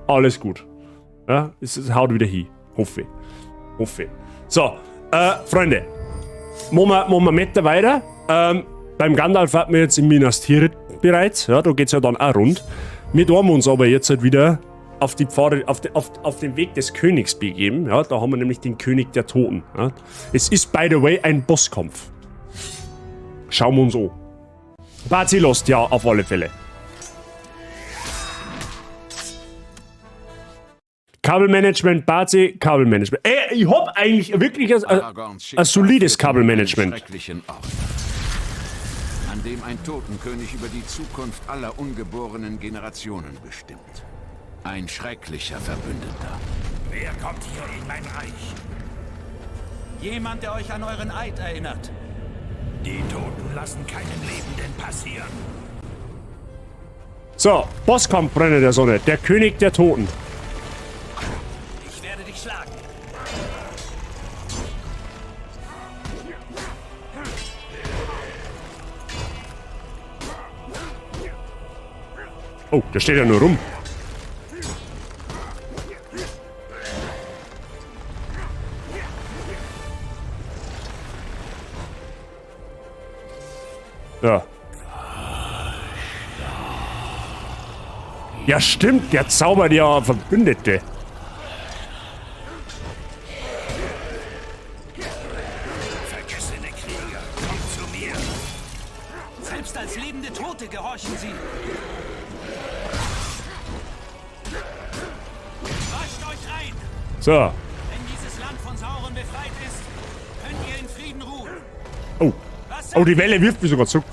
Alles gut. Ja, es haut wieder hin. Hoffe ich. Hoffe ich. So, Freunde. Machen wir mit weiter. Beim Gandalf warten wir jetzt im Minas Tirith bereits. Ja, da geht's ja dann auch rund. Wir tun uns aber jetzt halt wieder auf die Pfade, auf den Weg des Königs begeben. Ja, da haben wir nämlich den König der Toten. Ja. Es ist, by the way, ein Bosskampf. Schauen wir uns an. Bazi Lost, ja, auf alle Fälle. Kabelmanagement, Bazi, Kabelmanagement. Ey, ich hab eigentlich wirklich ein solides Kabelmanagement. An dem ein Totenkönig über die Zukunft aller ungeborenen Generationen bestimmt. Ein schrecklicher Verbündeter. Wer kommt hier in mein Reich? Jemand, der euch an euren Eid erinnert. Die Toten lassen keinen Lebenden passieren. So, Bosskampf, Freunde der Sonne. Der König der Toten. Ich werde dich schlagen. Oh, der steht ja nur rum. Ja. Ja, stimmt, der zaubert ja Verbündete. Vergessene Krieger, kommt zu mir. Selbst als lebende Tote gehorchen sie. Wascht euch rein! So. Wenn dieses Land von Sauron befreit ist, könnt ihr in Frieden ruhen. Oh. Oh, die Welle wirft mich sogar zurück.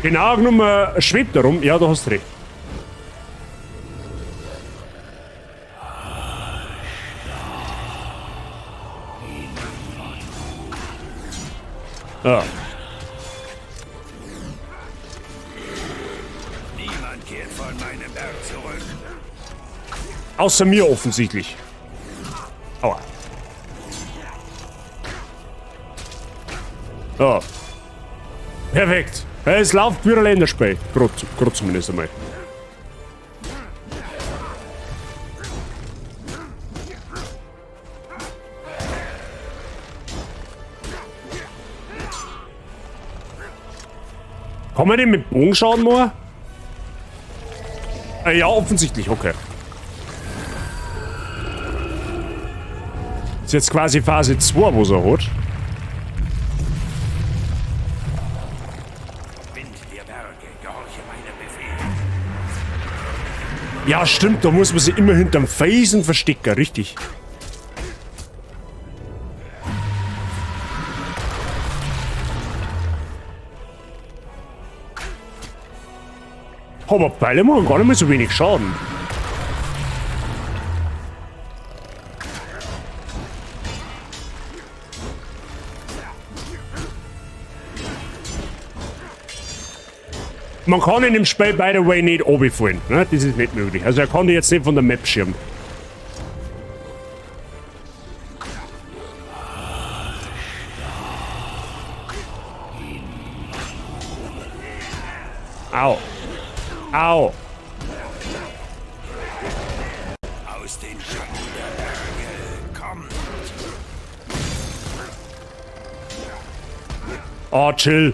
Genau genommen schwebt er rum. Ja, da hast du recht. Ja. Niemand kehrt von meinem Berg zurück. Außer mir offensichtlich. Aua. Ja. Perfekt. Es läuft wie ein Länderspiel. Grad zumindest einmal. Kann man den mit Bogenschaden machen? Ja, offensichtlich, okay. Ist jetzt quasi Phase 2, wo er hat. Wind der Berge, gehorche meinem Befehl. Ja, stimmt, da muss man sich immer hinterm Felsen verstecken, richtig. Aber Pfeile machen gar nicht mehr so wenig Schaden. Man kann in dem Spiel, by the way, nicht runterfallen, ne? Das ist nicht möglich. Also er kann die jetzt nicht von der Map schirmen. Au. Au. Aus den Schatten der Berge kommt. Oh, chill.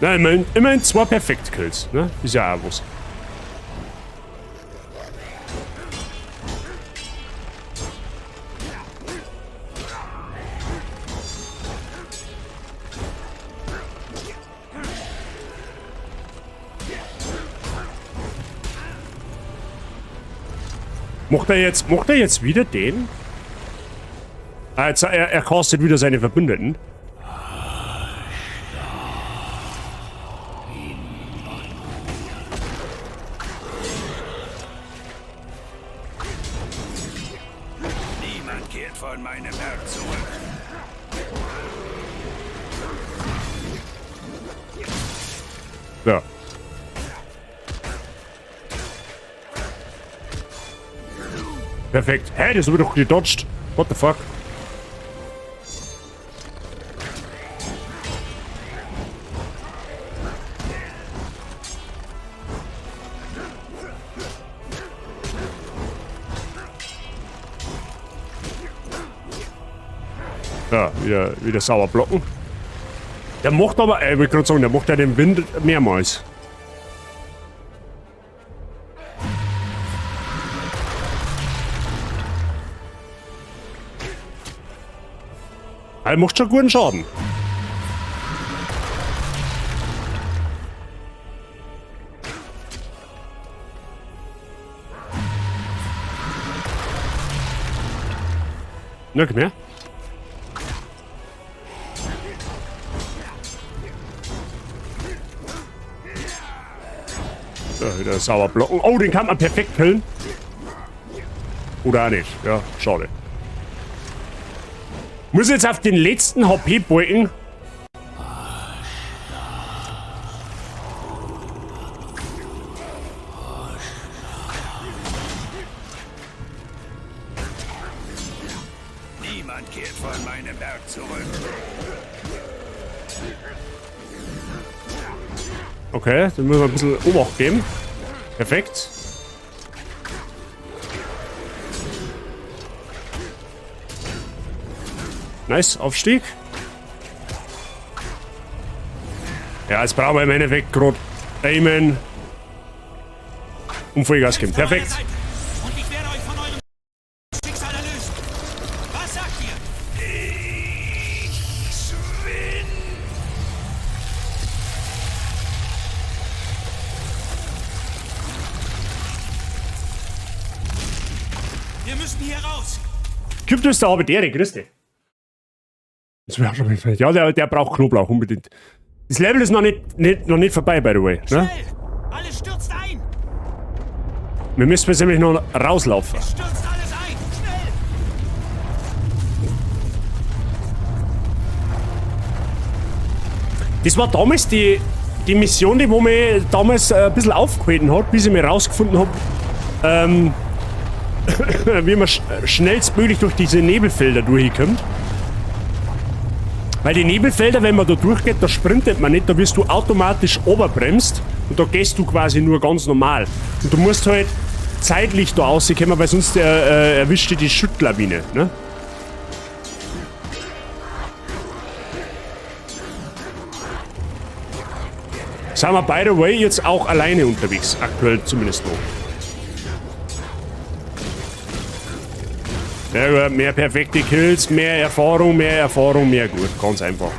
Na, immerhin 2 Perfekt-Kills, ne? Ist ja auch was. Macht er jetzt wieder den? Ah, jetzt, er castet wieder seine Verbündeten. Niemand kehrt von meinem Berg zurück. Ja. Perfekt. Hä, das wird doch gedodged. What the fuck? Ja, wieder sauber blocken. Der macht aber, ich wollte gerade sagen, der macht ja den Wind mehrmals. Er macht schon guten Schaden. Na, komm her. So, wieder sauber blocken. Oh, den kann man perfekt killen. Oder auch nicht. Ja, schade. Muss jetzt auf den letzten HP balken. Niemand kehrt von meinem Berg zurück. Okay, dann müssen wir ein bisschen Obacht geben. Perfekt. Nice, Aufstieg. Ja, jetzt brauchen wir im Endeffekt gerade aimen und Vollgas geben. Perfekt. Und ich werde euch von eurem Schicksal erlösen. Was sagt ihr? Ich schwind. Wir müssen hier raus. Gibt es da aber der, grüß dich. Das wär schon mal. Ja, der braucht Knoblauch unbedingt. Das Level ist noch nicht vorbei, by the way. Ne? Schnell! Alles stürzt ein! Wir müssen jetzt nämlich noch rauslaufen. Es stürzt alles ein! Schnell! Das war damals die Mission, die wo mich damals ein bisschen aufgehalten hat, bis ich mir rausgefunden hab, wie man schnellstmöglich durch diese Nebelfelder durchkommt. Weil die Nebelfelder, wenn man da durchgeht, da sprintet man nicht, da wirst du automatisch oberbremst und da gehst du quasi nur ganz normal. Und du musst halt zeitlich da rauskommen, weil sonst erwischt dich die Schuttlawine, ne? Sind wir, by the way, jetzt auch alleine unterwegs, aktuell zumindest noch. Ja, gut, mehr perfekte Kills, mehr Erfahrung, mehr Erfahrung, mehr gut. Ganz einfach.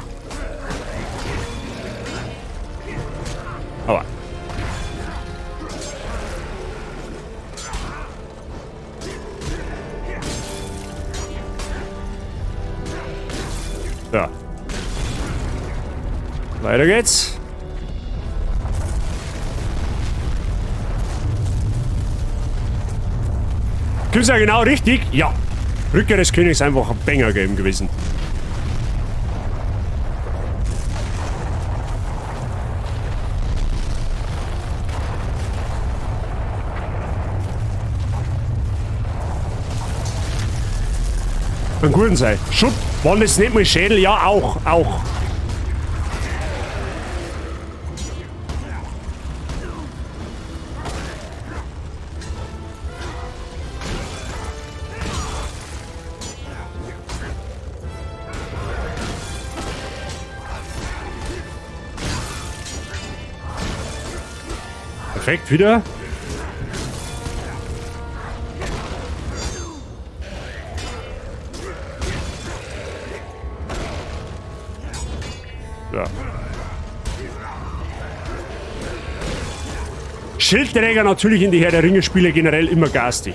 Aber. Ja. Weiter geht's. Gibt's ja genau richtig? Ja. Rückkehr des Königs einfach ein Banger-Game gewesen. Ein guten sei. Schutt, waren das nicht mal Schädel? Ja, auch. Perfekt, wieder. Ja. Schildträger natürlich in die Herr der Ringe-Spiele generell immer garstig.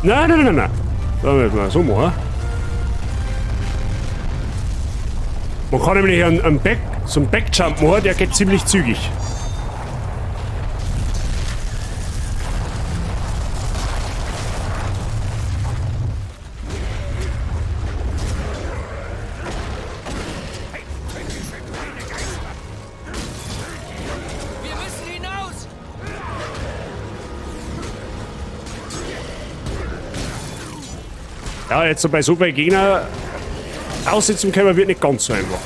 Nein, nein, nein, nein. Sollen wir mal so machen. Man kann nämlich so einen Backjump machen, der geht ziemlich zügig. Ja, jetzt so bei so vielen Gegner aussitzen können wird nicht ganz so einfach.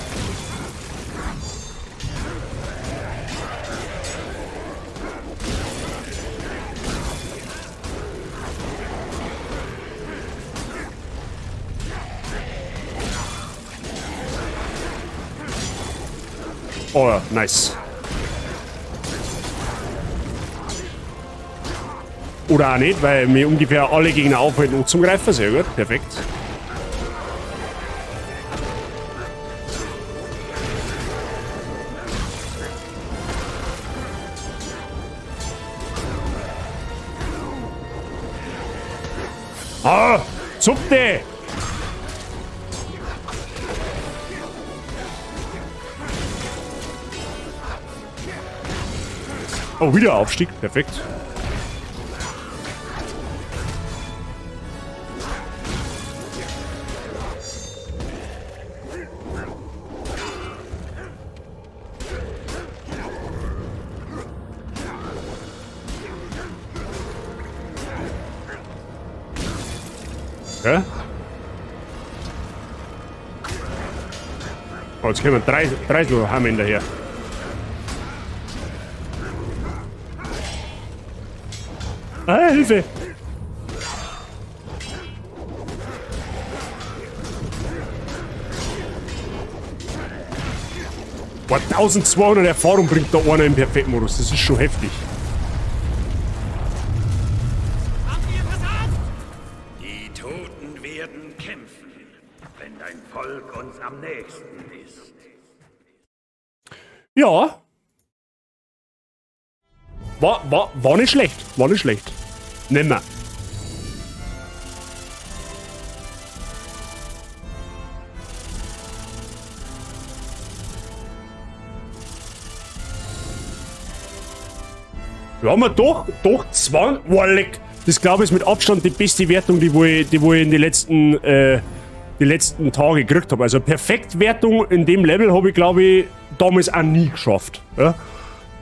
Oh ja, nice. Oder auch nicht, weil mir ungefähr alle Gegner aufhalten und zum Greifen. Sehr gut, perfekt. Ah, Zuppte! Oh, wieder Aufstieg. Perfekt. Okay. Oh, jetzt kommen drei so haben hinterher. Ah, Hilfe! Boah, 1200 Erfahrung bringt da einer im Perfektmodus. Das ist schon heftig. Haben wir versagt? Die Toten werden kämpfen, wenn dein Volk uns am nächsten ist. Ja. War nicht schlecht. War nicht schlecht. Nimmer. Ja, haben wir doch 20. Oh, leck. Das glaube ich ist mit Abstand die beste Wertung, die wo ich in die letzten Tage gekriegt habe. Also Perfektwertung in dem Level habe ich, glaube ich, damals auch nie geschafft. Ja?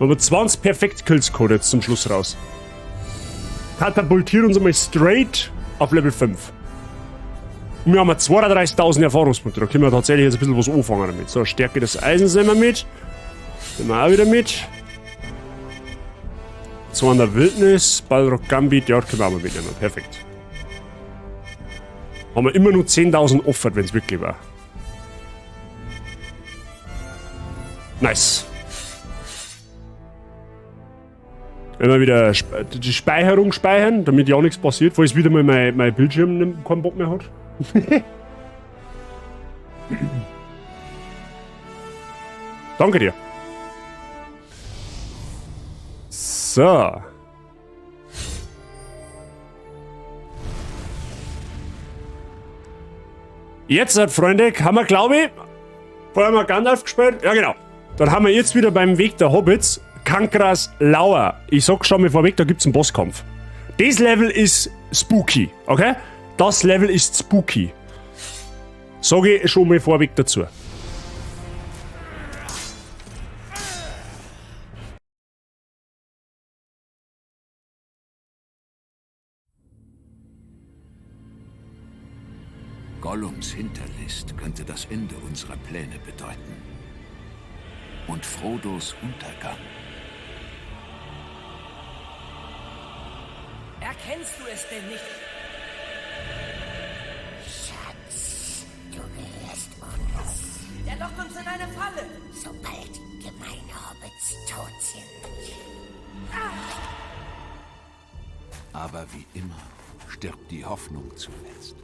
Haben wir 20 Perfekt-Kills geholt jetzt zum Schluss raus. Katapultiert uns einmal straight auf Level 5. Und wir haben 32.000 Erfahrungspunkte. Da können wir tatsächlich jetzt ein bisschen was anfangen damit. So, Stärke des Eisens nehmen wir mit. Nehmen wir auch wieder mit. Zorn der Wildnis, Balrog Gambit, ja, können wir auch mal mitnehmen. Perfekt. Haben wir immer nur 10.000 offert, wenn's wirklich war. Nice. Wenn wir wieder die Speicherung speichern, damit ja nichts passiert, falls wieder mal mein Bildschirm keinen Bock mehr hat. Danke dir. So. Jetzt, Freunde, haben wir, glaube ich, vorher haben wir Gandalf gespielt. Ja, genau. Dann haben wir jetzt wieder beim Weg der Hobbits Kankras Lauer. Ich sag schon mal vorweg, da gibt's einen Bosskampf. Das Level ist spooky, okay? Das Level ist spooky. Sag ich schon mal vorweg dazu. Gollums Hinterlist könnte das Ende unserer Pläne bedeuten. Und Frodos Untergang. Erkennst du es denn nicht? Schatz, du gehörst uns. Er lockt uns in eine Falle. Sobald gemeine Hobbits tot sind. Aber wie immer stirbt die Hoffnung zuletzt.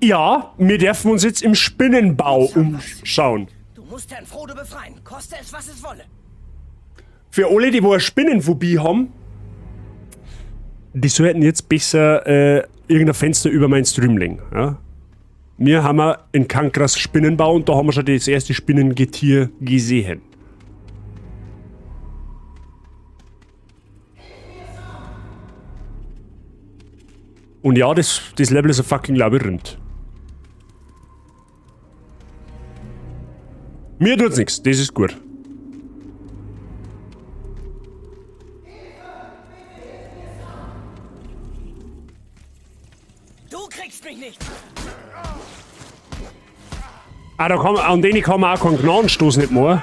Ja, wir dürfen uns jetzt im Spinnenbau umschauen. Du musst Herrn Frodo befreien, koste es, was es wolle. Für alle, die wo eine Spinnenphobie haben, die sollten jetzt besser irgendein Fenster über meinen Stream legen. Ja? Wir haben in Kankras Spinnenbau und da haben wir schon das erste Spinnengetier gesehen. Und ja, das Level ist ein fucking Labyrinth. Mir tut's nix, das ist gut. Kriegst mich nicht. Ah, da kann, an denen kann man auch keinen Gnadenstoß nicht machen.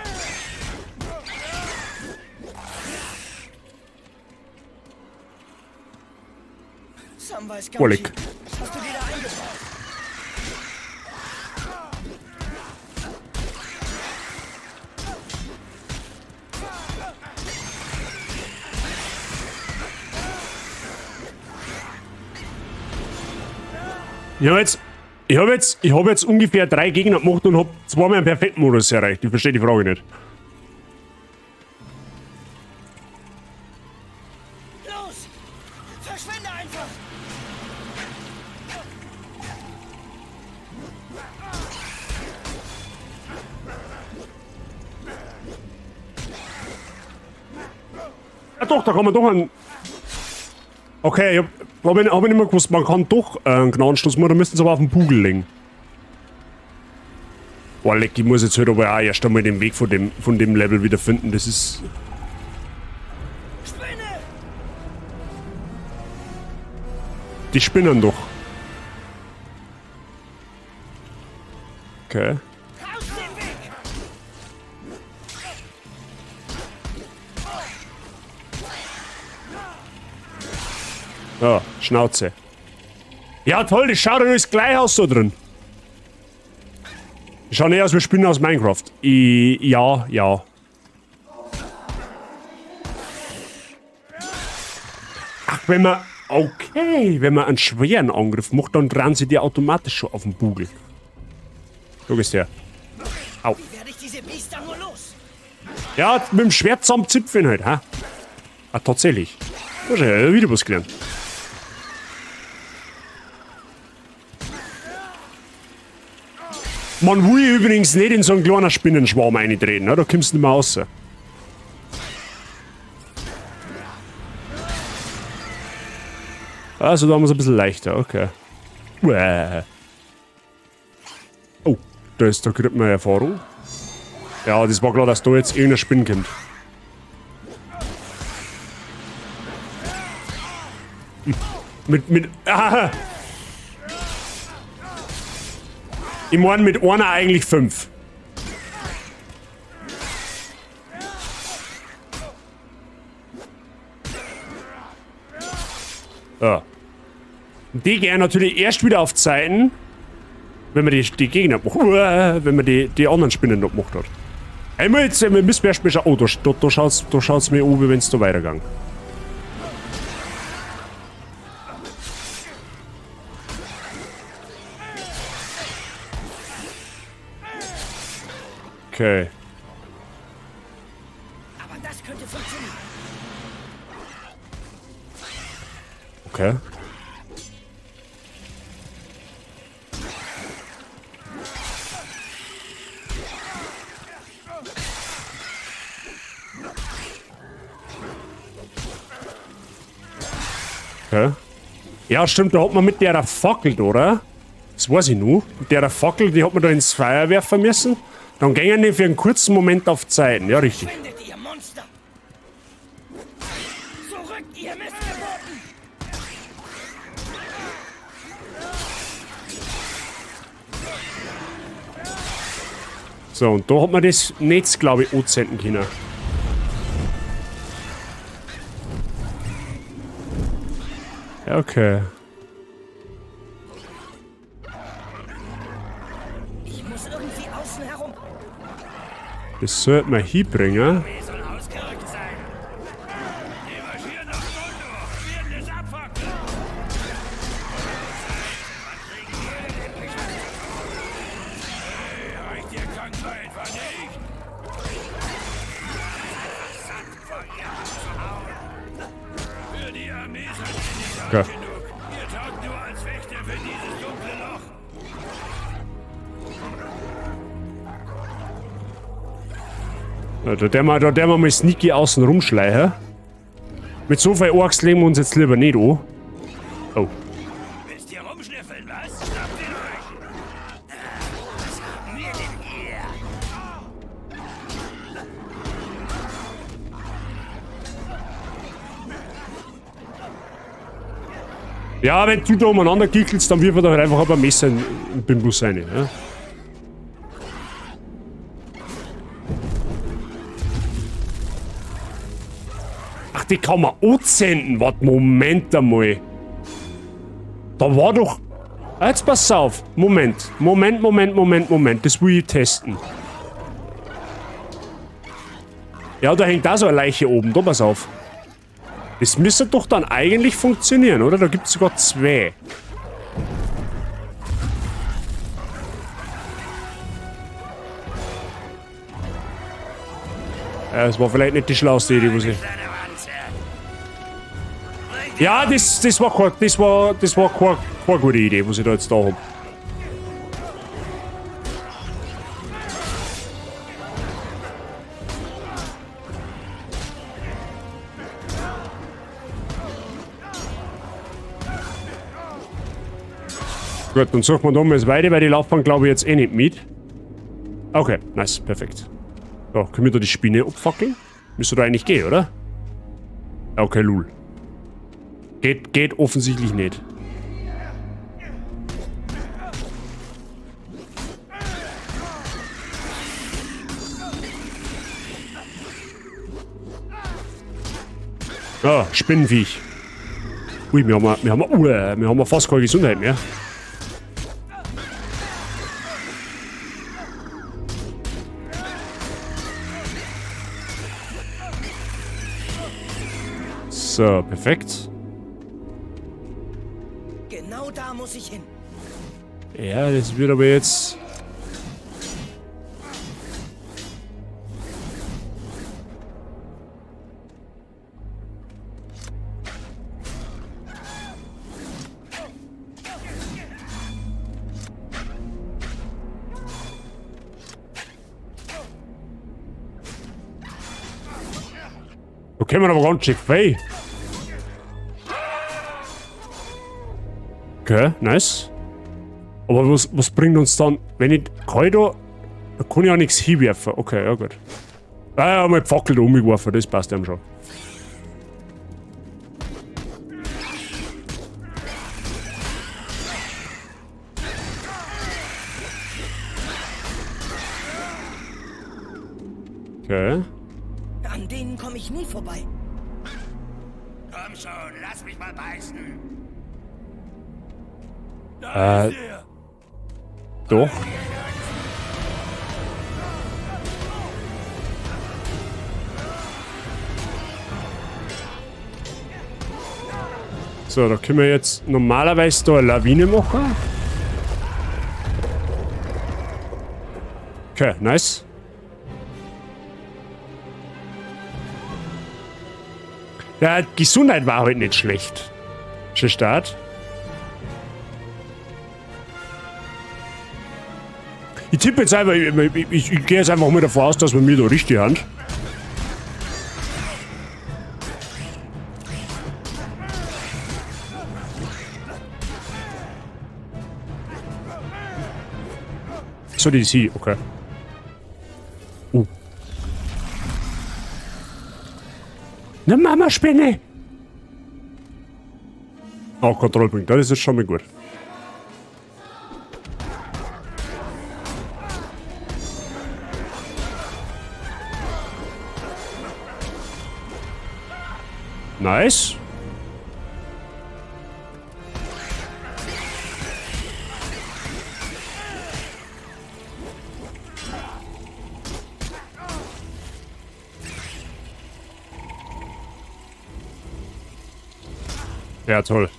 Samwise Oleg. Gamgee, was hast du dir da eingebaut? Ich hab jetzt ungefähr 3 Gegner gemacht und hab zweimal einen Perfektmodus erreicht. Ich verstehe die Frage nicht. Los! Verschwinde einfach! Ah doch, da kann man doch einen... Okay, ich hab ich nicht mehr gewusst, man kann doch einen Gnadenstoß machen, da müssten sie aber auf den Bugel legen. Boah, leck, ich muss jetzt halt aber auch erst einmal den Weg von dem Level wieder finden, das ist... Spinne! Die spinnen doch. Okay. Aus dem Weg! Ja, Schnauze. Ja, toll, das schaut ja alles gleich aus da drin. Die schauen eher aus wie Spinnen aus Minecraft. Ich, ja, ja. Ach, wenn man... Okay, wenn man einen schweren Angriff macht, dann drehen sie dir automatisch schon auf den Bugel. Du gehst her. Au. Wie werde ich diese Biester nur los? Ja, mit dem Schwert zusammenzipfeln halt, ha? Ah, tatsächlich. Da hast du ja wieder was gelernt. Man will übrigens nicht in so einen kleinen Spinnenschwarm eintreten, ne? Da kommst du nicht mehr raus. Also da haben wir's ein bisschen leichter, okay. Uäh. Oh, da kriegt man Erfahrung. Ja, das war klar, dass da jetzt irgendeine Spinne kommt. Mit, aha. Ich mein mit einer eigentlich 5. Ja. Die gehen natürlich erst wieder auf Zeiten, wenn man die Gegner macht. Uah, wenn man die anderen Spinnen noch gemacht hat. Einmal jetzt, wir müssen erst mal schauen. Oh, da schaut's mir an, wie wenn's da weitergeht. Okay. Aber das könnte funktionieren. Okay. Okay. Ja, stimmt, da hat man mit der Fackel, oder? Das weiß ich nur. Mit der Fackel, die hat man da ins Feuer werfen müssen. Dann gingen die für einen kurzen Moment auf Zeiten. Ja, richtig. Findet ihr Monster! Zurück, ihr Missgeburten! So, und da hat man das Netz, glaub ich, anzünden können. Ja, okay. Ich muss irgendwie außen herum. Das sollte man hinbringen. Okay. Ja, da der wir mal sneaky außen rumschleichen. Mit so viel Orks legen wir uns jetzt lieber nicht an. Oh. Willst ihr rumschnüffeln, was? Schnappt ihn euch! Was haben wir denn hier? Ja, wenn du da umeinander kickelst, dann wirf er doch einfach ein paar Messer in den Bus rein. Ja? Ach, die kann man anzünden. Warte, Moment einmal. Da war doch... Jetzt pass auf. Moment. Moment, Moment, Moment, Moment. Das will ich testen. Ja, da hängt da so eine Leiche oben. Da, pass auf. Das müsste doch dann eigentlich funktionieren, oder? Da gibt's sogar zwei. Ja, das war vielleicht nicht die schlauste Idee, was ich... Ja, das war keine gute Idee, was ich da jetzt da hab. Gut, dann suchen wir da mal das weiter, weil die laufen, glaube ich, jetzt eh nicht mit. Okay, nice, perfekt. So, können wir da die Spinne abfackeln? Müsste da eigentlich gehen, oder? Okay, lul. Geht offensichtlich nicht. Ah, Spinnenviech. Ui, wir haben fast keine Gesundheit mehr. So, perfekt. Genau da muss ich hin. Ja, das wird aber jetzt... Da kommen wir aber ganz schön frei. Okay, nice. Aber was bringt uns dann, wenn ich kann ich da, da kann ich auch nichts hinwerfen. Okay, ja gut. Ah, ja, mal die Fackel da umgeworfen, das passt ja schon. Okay. An denen komme ich nie vorbei. Komm schon, lass mich mal beißen. Doch. So, da können wir jetzt normalerweise da eine Lawine machen. Okay, nice. Ja, Gesundheit war heute nicht schlecht. Schön Start. Ich tippe jetzt einfach, ich gehe jetzt einfach mal davon aus, dass wir mir da richtig haben. So, die ist hier, okay. Eine Mama-Spinne! Oh, Kontrollpunkt, das ist schon mal gut. Nice. Ja, toll.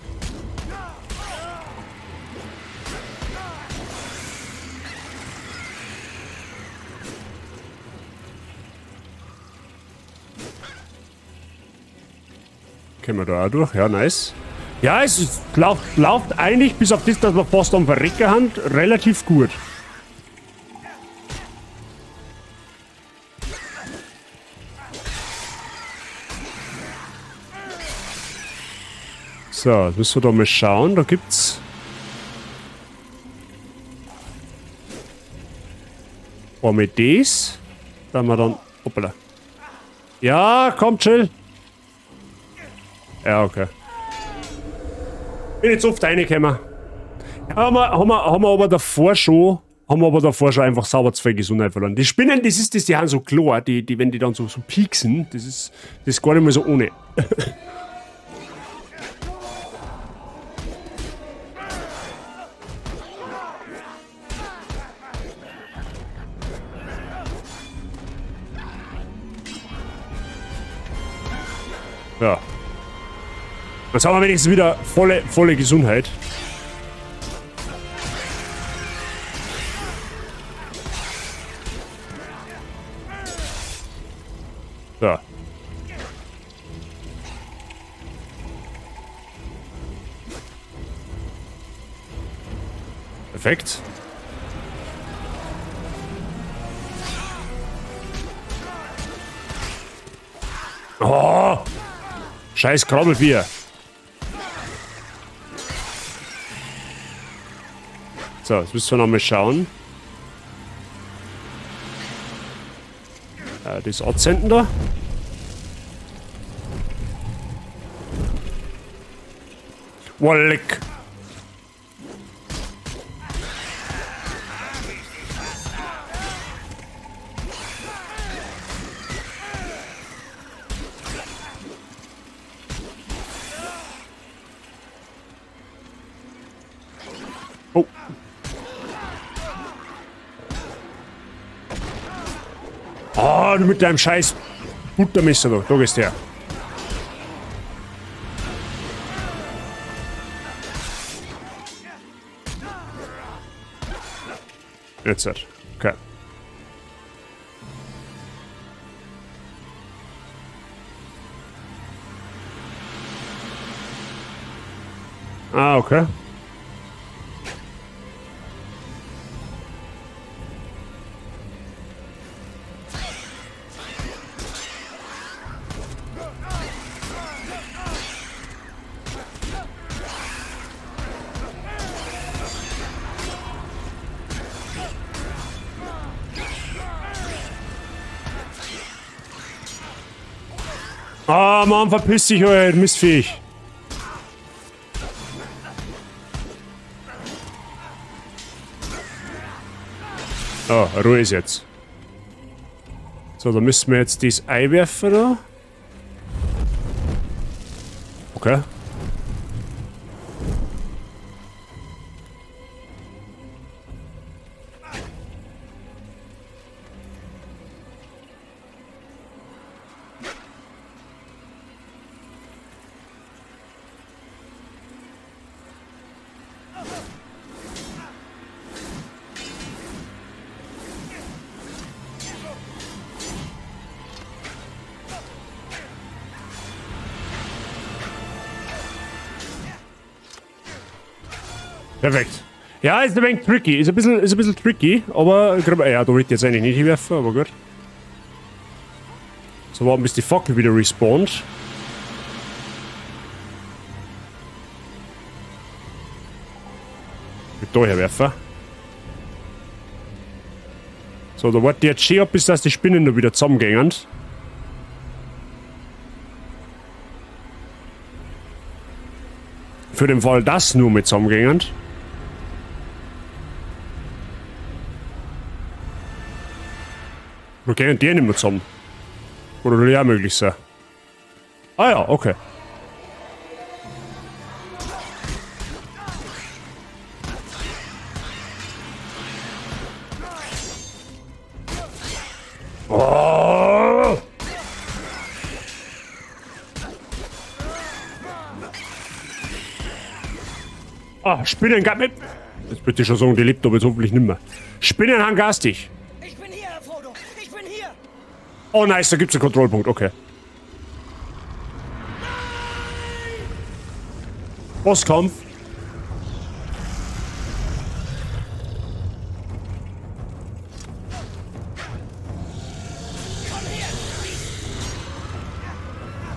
Können wir da auch durch? Ja, nice. Ja, es ist, läuft eigentlich, bis auf das, dass wir fast am Verrecken haben, relativ gut. So, jetzt müssen wir da mal schauen. Da gibt's... Einmal das. Da haben wir dann... Hoppala. Ja, komm, chill. Ja, okay. Bin jetzt oft reingekommen. Ja, haben wir aber davor schon, haben wir aber davor schon einfach sauber zu viel Gesundheit verloren. Die Spinnen, das ist das, die haben so klar, die, wenn die dann so pieksen, das ist gar nicht mehr so ohne. Ja. Jetzt haben wir wenigstens wieder volle Gesundheit. So. Perfekt. Oh! Scheiß Krabbelvieh. So, jetzt müssen wir nochmal schauen. Das anzünden da. Oh, leck. Oh. Ah, du mit deinem scheiß Buttermesser da. Da gehst du her. Jetzt halt. Okay. Ah, okay. Ah, Mann, verpiss dich, ey, Mistviech. Oh, Ruhe ist jetzt. So, da müssen wir jetzt das Ei werfen da. Okay. Perfekt. Ja, ist ein wenig tricky. Ist ein bisschen tricky, aber ich glaub, ja, da will ich jetzt eigentlich nicht hinwerfen, aber gut. So, warten, bis die Fackel wieder respawnt. Mit da herwerfen. So, da warte ich jetzt schön ab, bis dass die Spinnen da wieder zusammengehen. Für den Fall, dass nur mit zusammengehen. Wir gehen die nicht mehr zusammen. Oder würde ja auch möglich sein. Ah ja, okay. Oh! Ah, Spinnen, gab mit. Jetzt würde ich schon sagen, die lebt aber jetzt hoffentlich nimmer. Spinnen haben garstig. Ich bin hier, Herr Frodo. Ich bin hier. Oh, nice, da gibt's einen Kontrollpunkt, okay. Bosskampf. Komm her!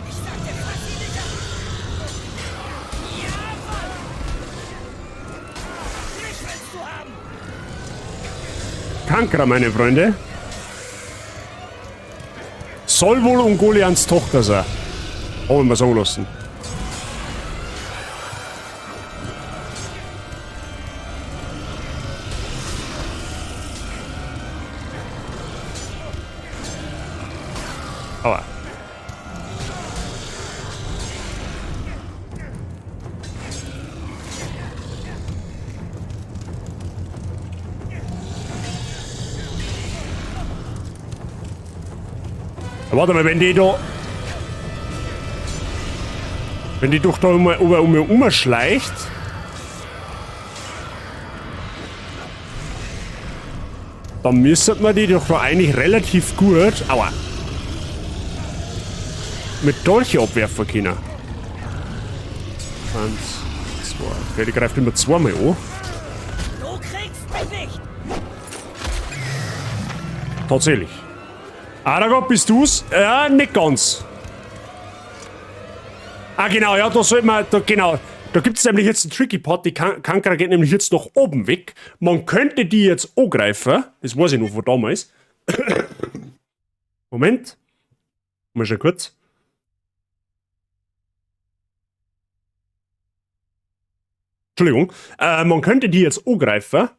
Ich sagte, fass sie nicht an! Jawohl! Mich willst du haben! Kankra, meine Freunde. Soll wohl Ungoliants Tochter sein. Hab ich mir sagen lassen. Warte mal, wenn die da... Wenn die doch da immer umschleicht... Dann müsste man die doch da eigentlich relativ gut... Aua! Mit Dolche abwerfen können. 1, 2... Okay, die greift immer zweimal an. Du kriegst mich nicht! Tatsächlich. Aragog, bist du's? Ja, nicht ganz. Ah, genau, ja, da sollte man, da, genau. Da gibt's nämlich jetzt einen Tricky Part, die Kankra geht nämlich jetzt nach oben weg. Man könnte die jetzt angreifen. Das weiß ich noch von damals. Moment. Mal schon kurz. Entschuldigung. Man könnte die jetzt angreifen.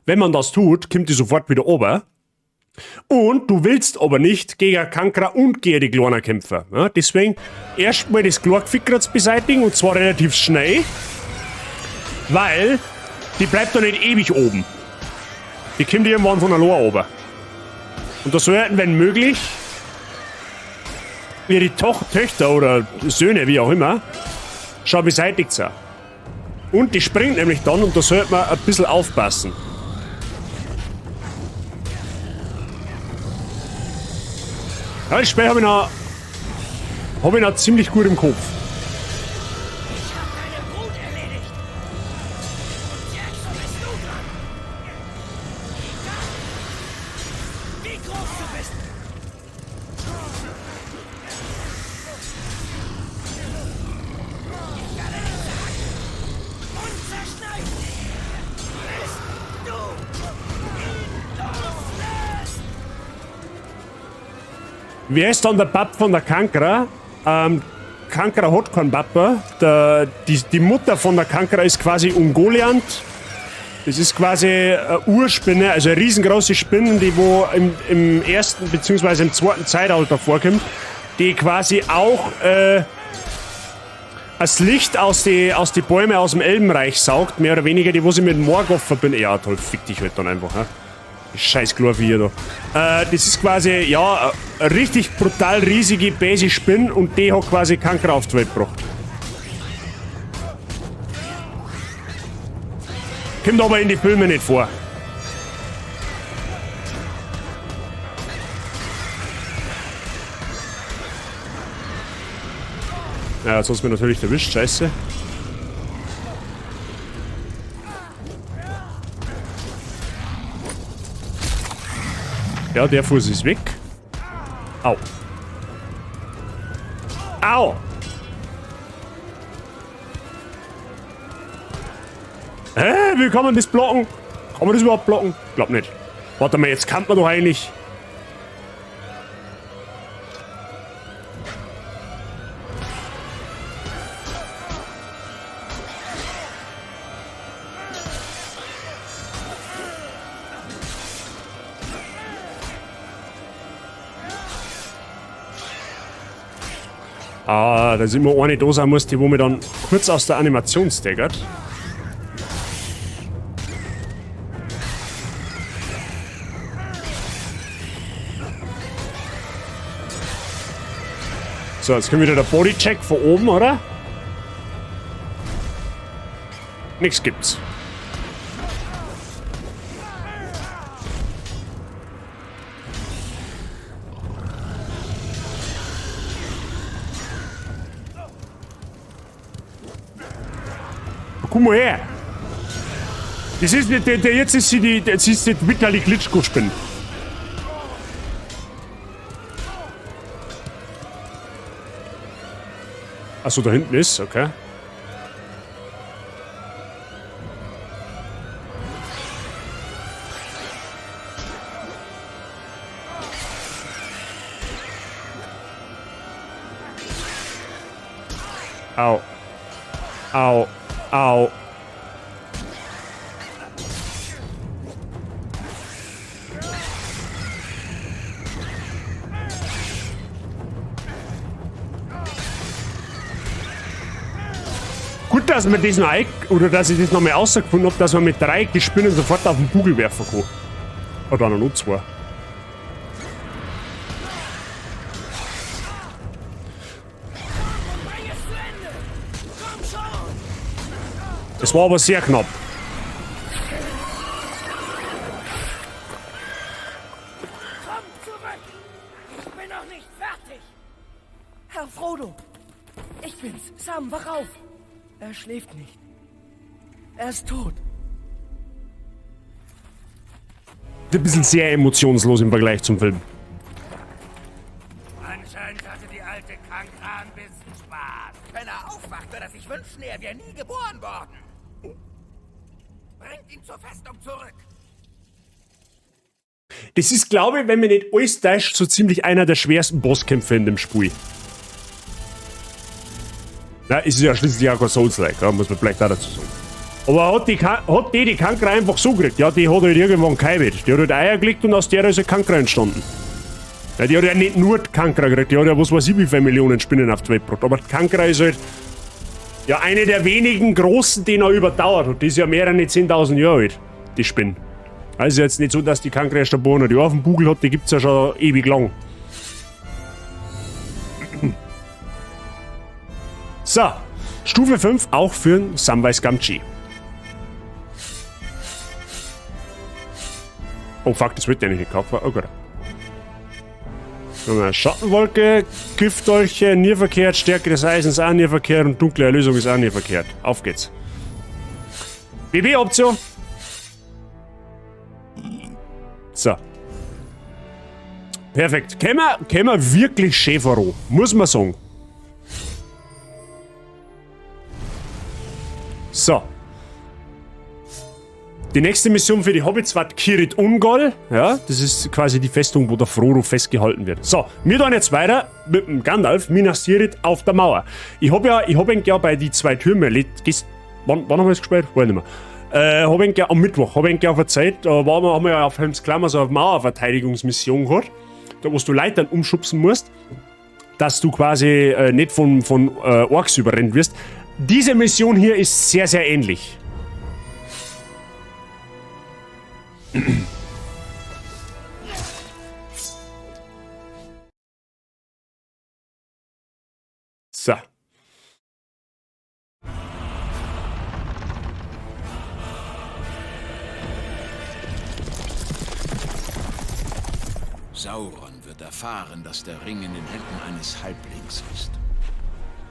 Wenn man das tut, kommt die sofort wieder oben. Und du willst aber nicht gegen Kankra und gegen die Kleinen kämpfen. Ja, deswegen erstmal das Klorgfickerz beseitigen und zwar relativ schnell, weil die bleibt doch nicht ewig oben. Die kommt irgendwann von allein oben. Und da sollten, wenn möglich, ihre Töchter oder Söhne, wie auch immer, schon beseitigt sein. Und die springt nämlich dann und da sollte man ein bisschen aufpassen. Ja, das Spiel habe ich noch ziemlich gut im Kopf. Ich hab deine Brut erledigt. Und jetzt bist du dran. Egal, wie groß du bist. Ich werde dich zerhacken und zerschneiden, bis du ihn loslässt. Wer ist dann der Pap von der Kankra? Kankra hat keinen Papa. Die Mutter von der Kankra ist quasi Ungoliant. Das ist quasi eine Urspinne, also eine riesengroße Spinne, die wo im ersten beziehungsweise im zweiten Zeitalter vorkommt, die quasi auch das Licht aus die Bäume aus dem Elbenreich saugt, mehr oder weniger, die wo sie mit Morgoth verbindet. Ja, toll, fick dich halt dann einfach, hä? Scheiß Chlorvieh da. Das ist quasi, ja, eine richtig brutal riesige, böse Spinne und die hat quasi Kankra auf die Welt gebracht. Kommt aber in die Filme nicht vor. Ja, jetzt hast du mich natürlich erwischt, scheiße. Ja, der Fuß ist weg. Au. Au! Hä? Wie kann man das blocken? Kann man das überhaupt blocken? Glaub nicht. Warte mal, jetzt kann man doch eigentlich... Ah, da ist immer eine da sein muss, die wo mir dann kurz aus der Animation staggert. So, jetzt kommt wieder der Bodycheck von oben, oder? Nix gibt's. Komm mal her! Das ist nicht, der, der, jetzt ist sie die, jetzt ist die Vitali Klitschko-Spinne. Achso, da hinten ist, okay. Au. Au. Au. Gut, dass man das noch ein-, oder dass ich das noch mal rausgefunden hab, dass man mit 3 die Spinnen sofort auf den Bugel werfen kann. Oder noch 2. Das war aber sehr knapp. Komm zurück! Ich bin noch nicht fertig! Herr Frodo! Ich bin's. Sam, wach auf! Er schläft nicht. Er ist tot. Ein bisschen sehr emotionslos im Vergleich zum Film. Anscheinend hatte die alte Kankra ein bisschen Spaß. Wenn er aufwacht, wird er sich wünschen, er wäre nie geboren worden. Bringt ihn zur Festung zurück. Das ist, glaube ich, wenn mir nicht alles täuscht, so ziemlich einer der schwersten Bosskämpfe in dem Spiel. Na, es ist ja schließlich auch kein Souls-like, ja, muss man vielleicht auch dazu sagen. Aber hat die die Kankra einfach so gekriegt? Ja, die hat halt irgendwann geheiratet. Die hat halt Eier gelegt und aus der ist halt Kankra entstanden. Ja, die hat ja nicht nur die Kankra gekriegt, die hat ja was weiß ich wie viele Millionen Spinnen auf die Welt gebracht. Aber die Kankra ist halt ja eine der wenigen großen, die noch überdauert hat. Die ist ja mehrere 10.000 Jahre alt, die Spinne. Also jetzt nicht so, dass die Kankra erst ein paar hundert Jahre auf dem Bugel hat, die gibt's ja schon ewig lang. So, Stufe 5 auch für den Samwise Gamgee. Oh fuck, das wird ja nicht gekauft. Oh Gott. Schattenwolke, Giftdolche, Nierverkehrt, Stärke des Eisens auch Nierverkehrt und dunkle Erlösung ist auch nierverkehrt. Auf geht's. BB-Option. So. Perfekt. Kämen wir wirklich schön voran, muss man sagen. So. Die nächste Mission für die Hobbits war Cirith Ungol. Ja, das ist quasi die Festung, wo der Frodo festgehalten wird. So, wir tun jetzt weiter mit dem Gandalf, Minas Tirith auf der Mauer. Ich hab ja bei die zwei Türme, wann haben wir das gespielt? Weiß nicht mehr. Hab ich ja am Mittwoch, hab ich ja verzeiht, da haben wir ja auf Helms Klammer so eine Mauerverteidigungsmission gehabt, da wo du Leitern umschubsen musst, dass du quasi nicht von Orks überrennt wirst. Diese Mission hier ist sehr, sehr ähnlich. So. Sauron wird erfahren, dass der Ring in den Händen eines Halblings ist.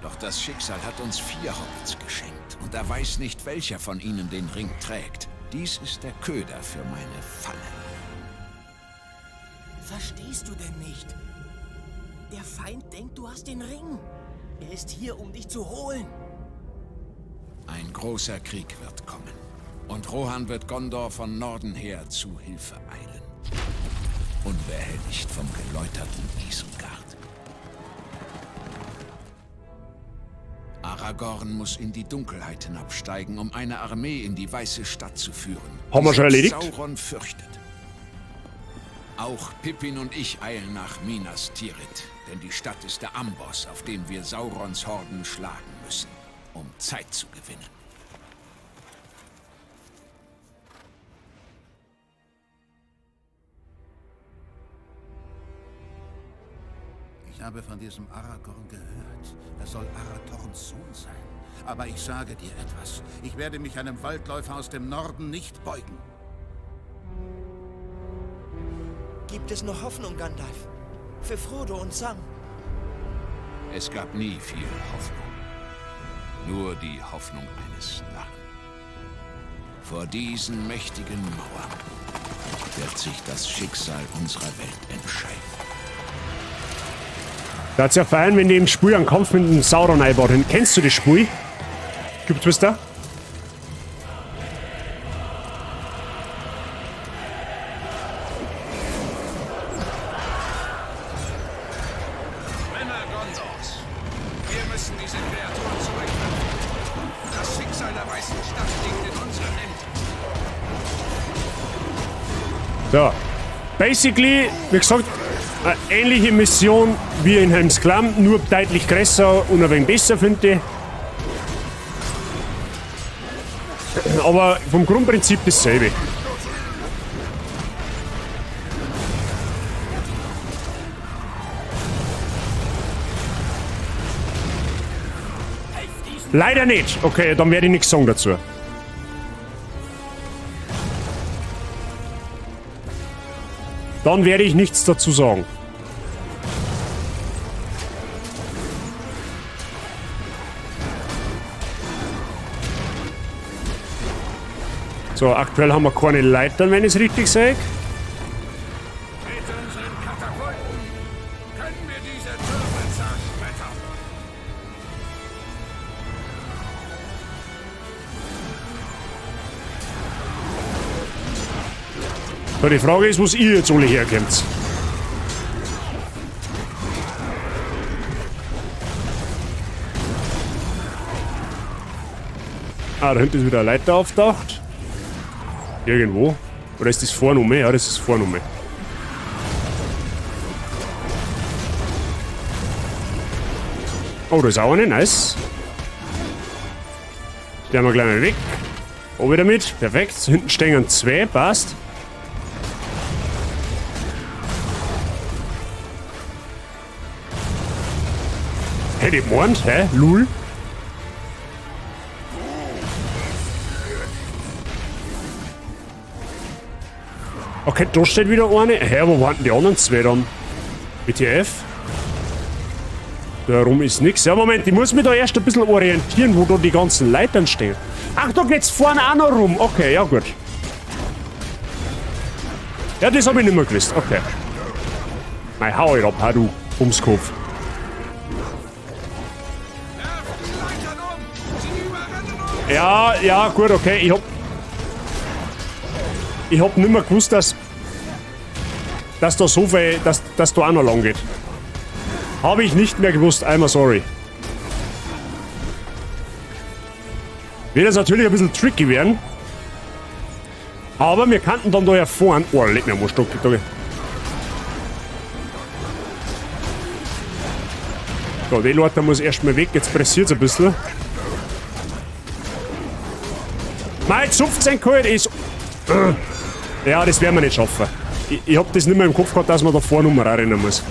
Doch das Schicksal hat uns 4 Hobbits geschenkt und er weiß nicht, welcher von ihnen den Ring trägt. Dies ist der Köder für meine Falle. Verstehst du denn nicht? Der Feind denkt, du hast den Ring. Er ist hier, um dich zu holen. Ein großer Krieg wird kommen. Und Rohan wird Gondor von Norden her zu Hilfe eilen. Unbehelligt vom geläuterten Isengard. Aragorn muss in die Dunkelheit hinabsteigen, um eine Armee in die Weiße Stadt zu führen. Haben wir schon erledigt? Sauron fürchtet. Auch Pippin und ich eilen nach Minas Tirith, denn die Stadt ist der Amboss, auf dem wir Saurons Horden schlagen müssen, um Zeit zu gewinnen. Ich habe von diesem Aragorn gehört. Er soll Arathorns Sohn sein. Aber ich sage dir etwas. Ich werde mich einem Waldläufer aus dem Norden nicht beugen. Gibt es noch Hoffnung, Gandalf? Für Frodo und Sam? Es gab nie viel Hoffnung. Nur die Hoffnung eines Narren. Vor diesen mächtigen Mauern wird sich das Schicksal unserer Welt entscheiden. Da hat's ja fein, wenn die im Spiel einen Kampf mit dem Sauron einbaut. Kennst du das Spiel? Cube Twister? Männer Gondors, wir müssen diese Kreaturen zurückführen. Das Schicksal der Weißen Stadt liegt in unseren Händen. So. Basically, wie gesagt, eine ähnliche Mission wie in Helms Klamm, nur deutlich größer und ein wenig besser, finde ich. Aber vom Grundprinzip dasselbe. Leider nicht. Okay, dann werde ich nichts sagen dazu. Dann werde ich nichts dazu sagen. So, aktuell haben wir keine Leitern, wenn ich es richtig sehe. Mit unseren Katapulten können wir diese Türme zerschmettern. So, die Frage ist, wo ihr jetzt alle herkommt. Ah, da hinten ist wieder eine Leiter auftaucht. Irgendwo. Oder ist das vorne? Ja, das ist vorne. Oh, da ist auch eine. Nice. Die haben wir gleich mal weg. Oh, wieder mit. Perfekt. Hinten stehen zwei. Passt. Hätte ich gemeint, hä? Lul. Okay, da steht wieder eine. Hä, wo waren denn die anderen zwei dann? WTF? Da rum ist nix. Ja, Moment, ich muss mich da erst ein bisschen orientieren, wo da die ganzen Leitern stehen. Ach, da geht's vorne auch noch rum. Okay, ja gut. Ja, das hab ich nicht mehr gewusst. Okay. Mei, hau ich ab, hau du Bumskopf. Ja, ja, gut, okay. Ich hab nicht mehr gewusst, dass da so viel, dass da auch noch lang geht. Habe ich nicht mehr gewusst, einmal sorry. Wird jetzt natürlich ein bisschen tricky werden. Aber wir könnten dann da herfahren. Oh, leck mir am Stock, da. So, die Leute muss erstmal weg, jetzt pressiert's ein bisschen. Mein 15 geholt ist. Ja, das werden wir nicht schaffen. Ich hab das nicht mehr im Kopf gehabt, dass man da vorne nochmal reinrennen muss.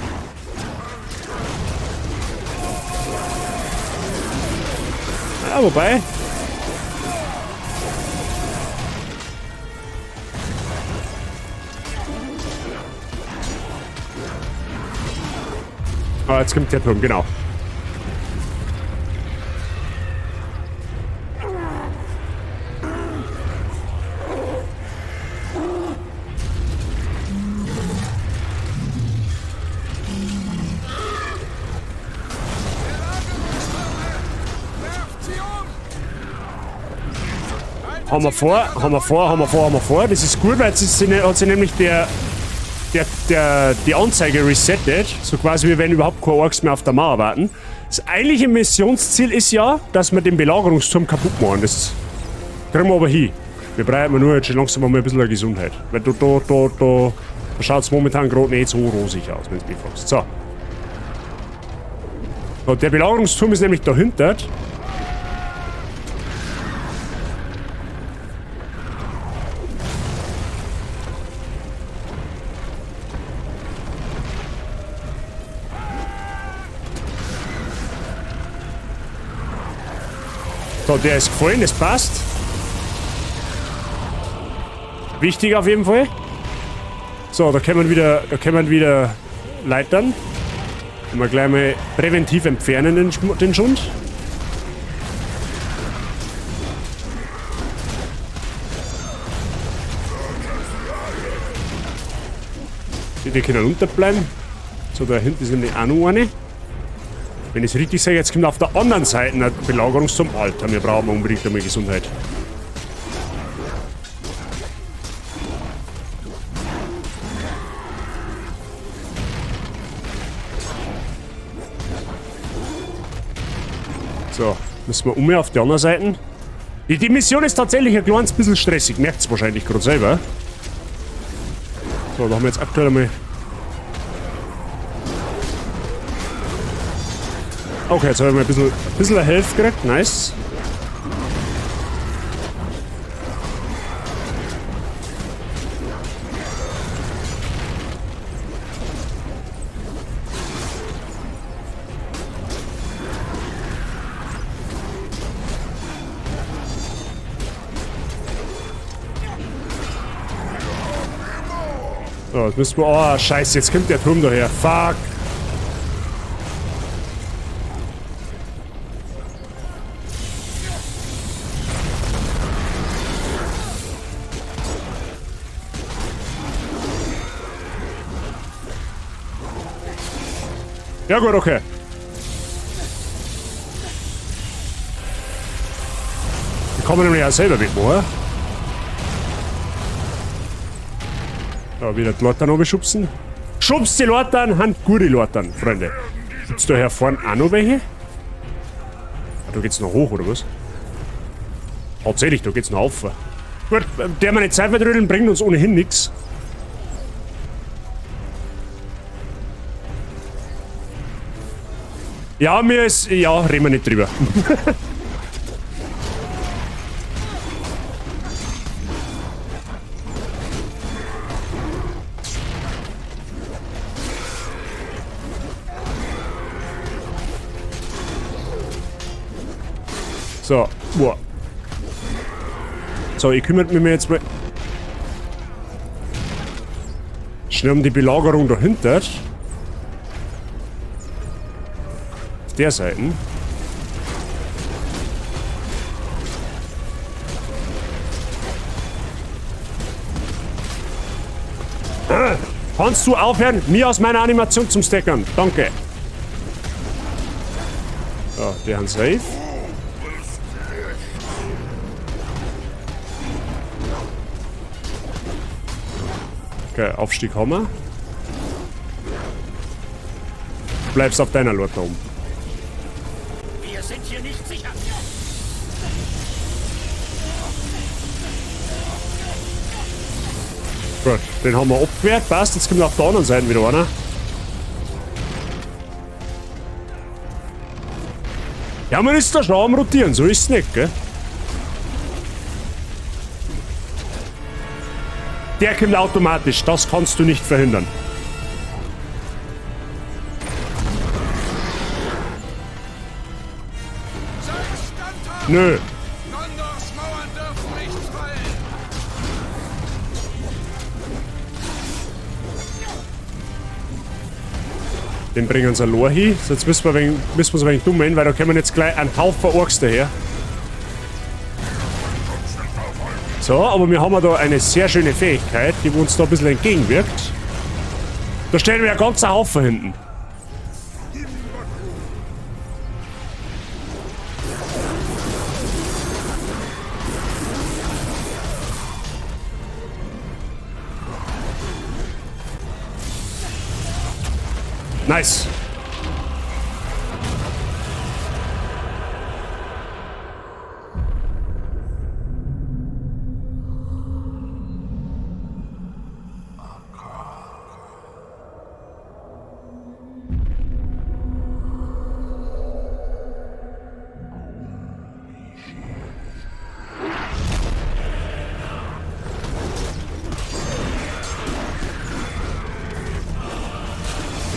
Ja, wobei. Ah, jetzt kommt der Turm, genau. Haben wir vor, haben wir vor, haben wir vor, haben wir vor. Das ist gut, weil jetzt ist, hat sich nämlich die Anzeige resettet. So quasi wie wenn überhaupt keine Orks mehr auf der Mauer warten. Das eigentliche Missionsziel ist ja, dass wir den Belagerungsturm kaputt machen. Das kriegen wir aber hin. Wir brauchen nur jetzt schon langsam mal ein bisschen Gesundheit. Weil da schaut's momentan gerade nicht so rosig aus, wenn du mich fragst. So. Und der Belagerungsturm ist nämlich dahinter. So, der ist gefallen, das passt. Wichtig auf jeden Fall. So, da können wir wieder, da können wir wieder Leitern. Können wir gleich mal präventiv entfernen den Schund. Die können runterbleiben. So, da hinten ist nämlich auch noch eine. Wenn ich es richtig sage, jetzt kommt auf der anderen Seite ein Belagerungsturm. Alter, wir brauchen unbedingt einmal Gesundheit. So, müssen wir um auf die andere Seite. Die Mission ist tatsächlich ein kleines bisschen stressig, merkt's wahrscheinlich gerade selber. So, da haben wir jetzt aktuell einmal... Okay, jetzt habe ich mal ein bisschen Health gekriegt. Nice. So, jetzt müssen wir... Oh, scheiße, jetzt kommt der Turm daher. Fuck. Ja gut, okay. Die kommen nämlich auch selber mitmachen. Da wieder die Leute noch schubsen. Schubst die Leute, haben gute Leute, Freunde. Gibt's da hier vorne auch noch welche? Ah, da geht's noch hoch, oder was? Tatsächlich, da geht's noch auf. Gut, der wir nicht Zeit verdrödeln, bringt uns ohnehin nichts. Ja, mir ist... Ja, reden wir nicht drüber. So, boah. So, ich kümmere mich jetzt mal schnell um die Belagerung dahinter. Auf der Seite. Ah, kannst du aufhören, mir aus meiner Animation zum Steckern? Danke. So, der haben safe. Okay, Aufstieg haben wir. Du bleibst auf deiner Leute oben. Wir sind hier nicht sicher. Gut, den haben wir abgewehrt. Passt, jetzt kommt auf der anderen Seite wieder einer. Ja, man ist da schon am Rotieren, so ist es nicht, gell? Der kommt automatisch, das kannst du nicht verhindern. Nö. Gondors Mauern dürfen nicht fallen. Den bringen sie allein hin. So, jetzt müssen wir ein wenig dumm werden, weil da kommen jetzt gleich ein Haufen Orks daher. So, aber wir haben ja da eine sehr schöne Fähigkeit, die uns da ein bisschen entgegenwirkt. Da stehen wir ja ganz einen Haufen hinten. Nice.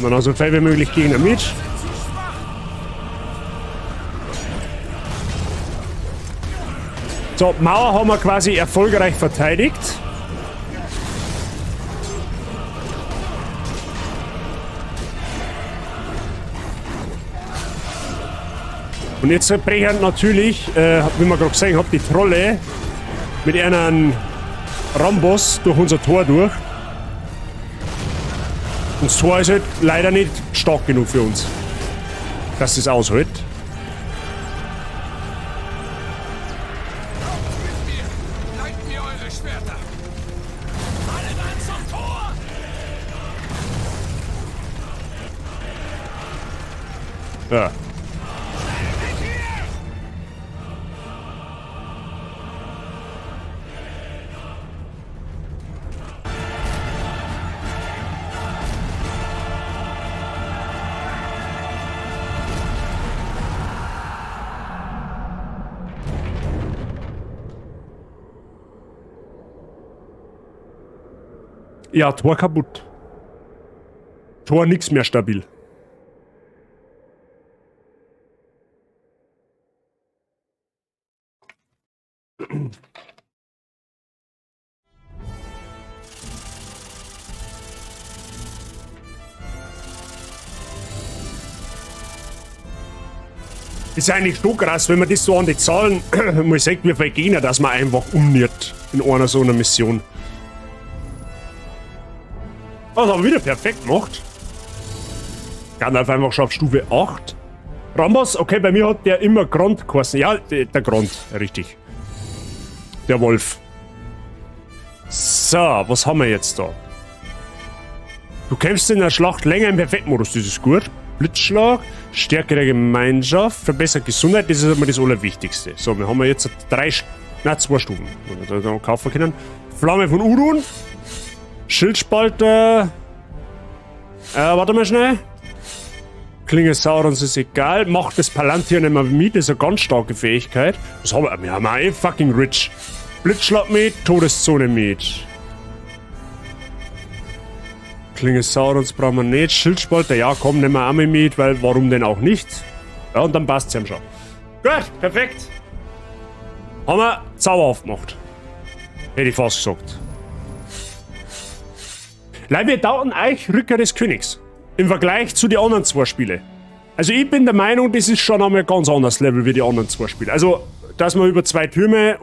Und dann so viel wie möglich Gegner mit. So, Mauer haben wir quasi erfolgreich verteidigt. Und jetzt brechen natürlich, wie man gerade gesehen hat, die Trolle mit einem Ramboss durch unser Tor durch. Und das Tor ist halt leider nicht stark genug für uns, dass es aushält. Kommt mit mir! Leiht mir eure Schwerter! Alle Mann zum Tor! Ja. Ja, Tor kaputt. Tor nix mehr stabil. Ist eigentlich schon krass, wenn man das so an die Zahlen mal sieht, wie viele Gegner, dass man einfach umniert in einer so einer Mission. Was aber wieder perfekt gemacht. Gandalf einfach schon auf Stufe 8. Rambos, okay, bei mir hat der immer Grond geheißen. Ja, der Grond, richtig. Der Wolf. So, was haben wir jetzt da? Du kämpfst in der Schlacht länger im Perfektmodus, das ist gut. Blitzschlag, Stärke der Gemeinschaft, verbessert Gesundheit, das ist immer das Allerwichtigste. So, wir haben jetzt zwei Stufen, die wir da kaufen können. Flamme von Udun, Schildspalter, warte mal schnell. Klinge Saurons ist egal, macht das Palantir nicht mehr mit, das ist eine ganz starke Fähigkeit. Was haben wir? Wir haben auch eh fucking rich. Blitzschlag mit, Todeszone mit. Klinge Saurons brauchen wir nicht. Schildspalter, ja komm, nehmen wir auch mal mit, weil warum denn auch nicht? Ja, und dann passt's ja schon. Gut, perfekt. Haben wir zauberhaft gemacht. Hätte ich fast gesagt. Leute, wir dauern euch Rückkehr des Königs. Im Vergleich zu den anderen zwei Spielen. Also ich bin der Meinung, das ist schon einmal ein ganz anderes Level wie die anderen zwei Spiele. Also, dass wir über zwei Türme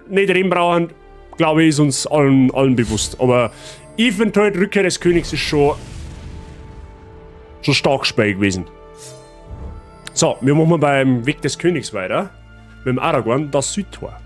nicht reden brauchen, glaube ich, ist uns allen bewusst. Aber ich finde halt, Rückkehr des Königs ist schon stark Spiel gewesen. So, wir machen beim Weg des Königs weiter. Mit dem Aragorn, das Südtor.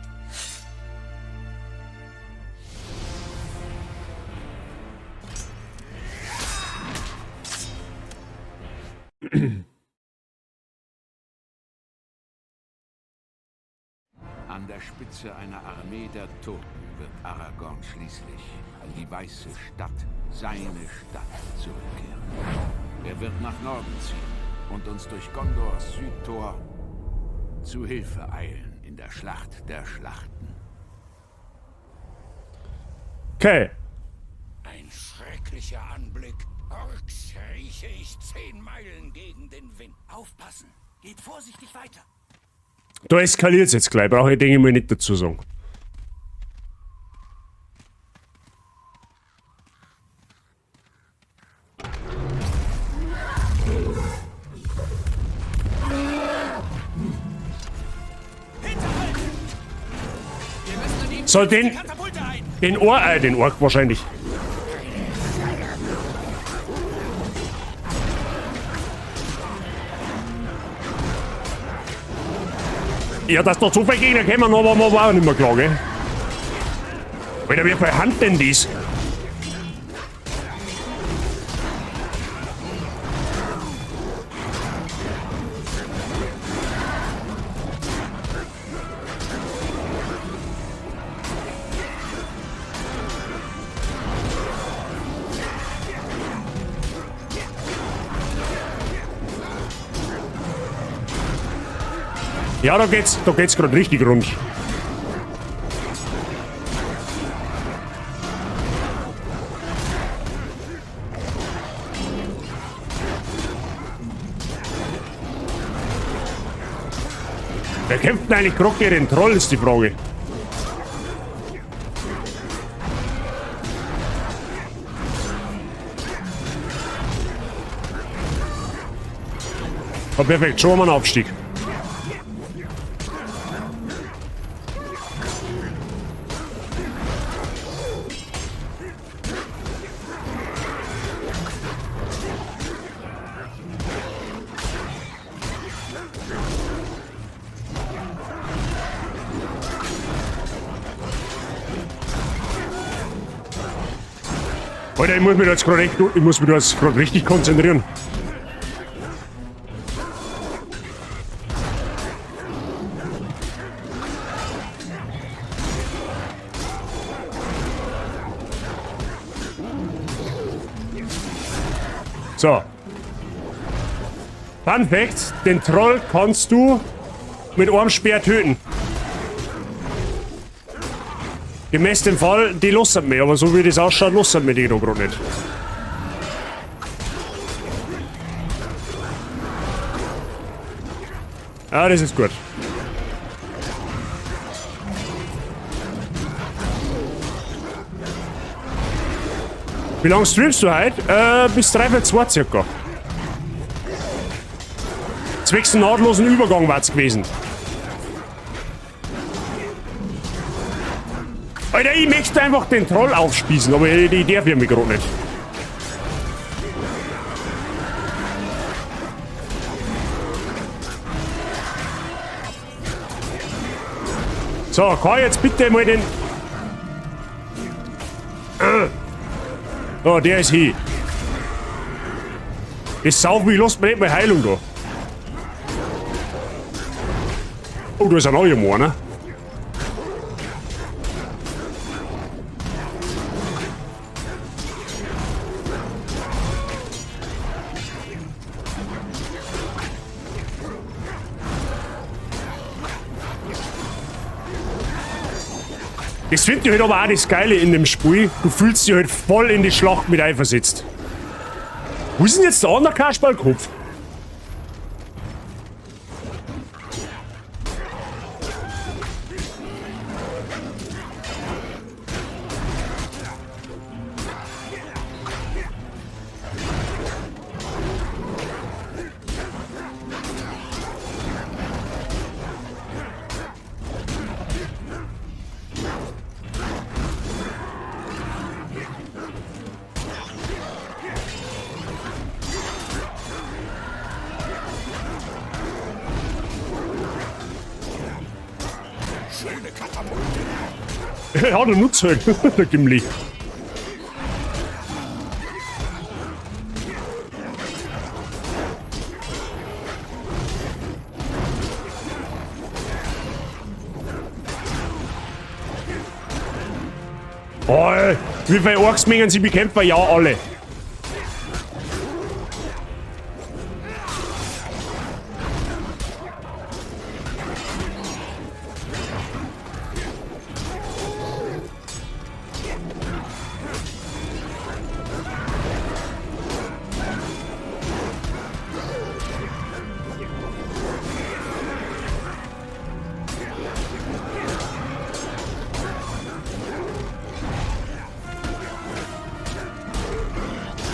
An der Spitze einer Armee der Toten wird Aragorn schließlich an die Weiße Stadt, seine Stadt, zurückkehren. Er wird nach Norden ziehen und uns durch Gondors Südtor zu Hilfe eilen in der Schlacht der Schlachten. Okay. Ein schrecklicher Anblick. Orks rieche ich 10 Meilen gegen den Wind. Aufpassen! Geht vorsichtig weiter! Da eskaliert's jetzt gleich, brauche ich, denke ich mal, nicht dazu sagen. So, den Ork wahrscheinlich. Ja, dass noch so viele Gegner kommen, aber man war auch nicht mehr klar, gell? Alter, wie viel Hand denn dies? Ja, da geht's grad richtig rund. Wer kämpft denn eigentlich grad gegen den Troll, ist die Frage. Oh, perfekt, schon mal ein Aufstieg. Alter, ich muss mich da jetzt grad echt, ich muss mich da jetzt grad richtig konzentrieren. So. Fun Fact, den Troll kannst du mit einem Speer töten. Gemäß dem Fall, die lassen mich, aber so wie das ausschaut, lassen mich die da grad nicht. Ah, das ist gut. Wie lange streamst du heute? Bis 1:45 circa. Zwecks nahtlosen Übergang war's gewesen. Alter, ich möchte einfach den Troll aufspießen, aber ich darf ja mich gerade nicht. So, kann ich jetzt bitte mal den... Oh, der ist hier. Das sauft mich, lasst mir nicht mal Heilung da. Oh, da ist ein neuer einer. Das finde ich halt aber auch das Geile in dem Spiel. Du fühlst dich halt voll in die Schlacht mit einversetzt. Wo ist denn jetzt der andere Kasperlkopf? Ja, der nutzt halt, der Gimli. Oh, wie viele Orks mengen sie bekämpfen? Ja, alle.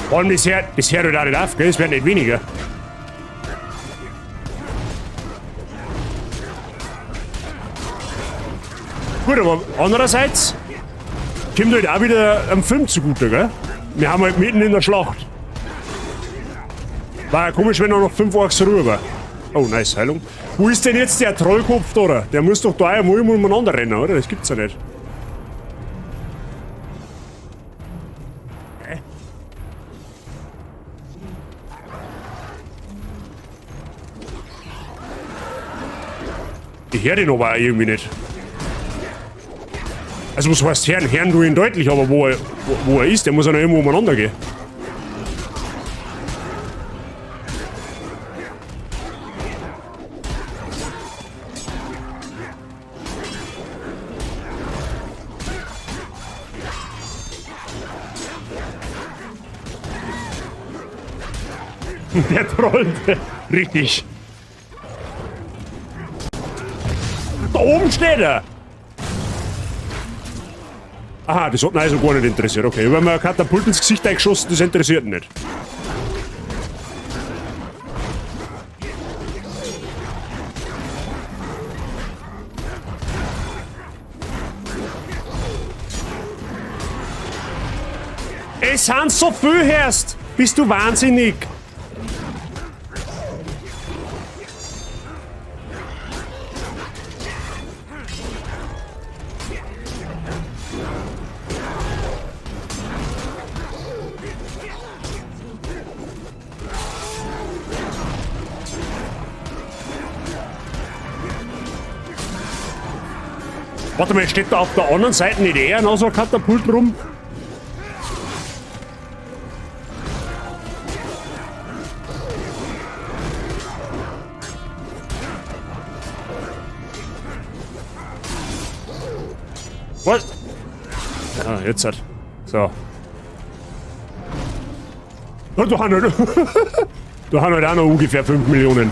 Vor allem, das hört halt auch nicht auf, gell? Es wird nicht weniger. Gut, aber andererseits kommt halt auch wieder am Film zugute, gell? Wir haben halt mitten in der Schlacht. War ja komisch, wenn da noch 5 Orks rüber war. Oh, nice, Heilung. Wo ist denn jetzt der Trollkopf da, oder? Der muss doch da einmal umeinander rennen, oder? Das gibt's ja nicht. Ich höre den aber auch irgendwie nicht. Also was heißt hören? Hören du ihn deutlich, aber wo er ist, der muss ja noch irgendwo umeinander gehen. Der trollt. Richtig. Da oben steht er! Aha, das hat ihn also gar nicht interessiert. Okay, wenn man ein Katapult ins Gesicht eingeschossen, das interessiert ihn nicht. Es sind so viel, Herrst! Bist du wahnsinnig? Warte mal, steht da auf der anderen Seite nicht eher noch so ein Katapult rum? Was? Ah, jetzt halt. So. Oh, da haben wir, da haben wir auch noch ungefähr 5 Millionen.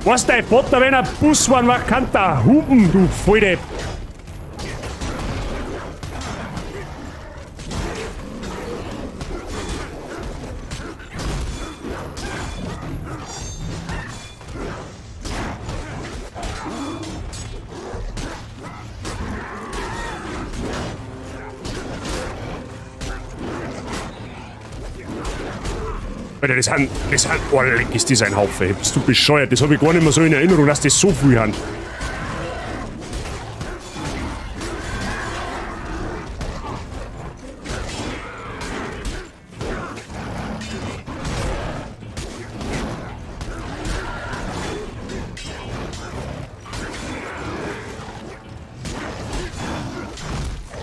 Was dein Vater, wenn ein Bus war, man kann da hupen, du Volldepp. Alter, das sind, oh, leck, ist das ein Haufen. Bist du bescheuert? Das habe ich gar nicht mehr so in Erinnerung, dass das so viel haben.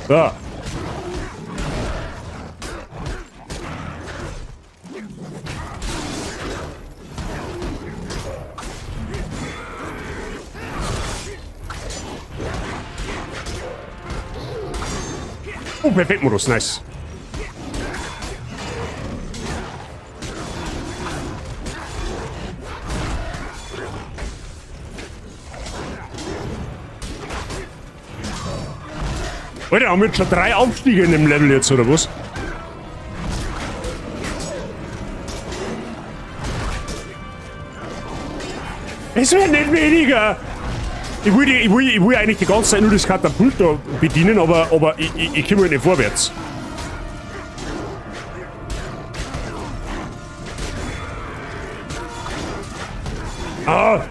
So. Oh, perfekt, Modus, nice. Alter, haben wir jetzt schon 3 Aufstiege in dem Level jetzt, oder was? Es wird nicht weniger! Ich will eigentlich die ganze Zeit nur das Katapult da bedienen, aber ich komme halt nicht vorwärts. Ah!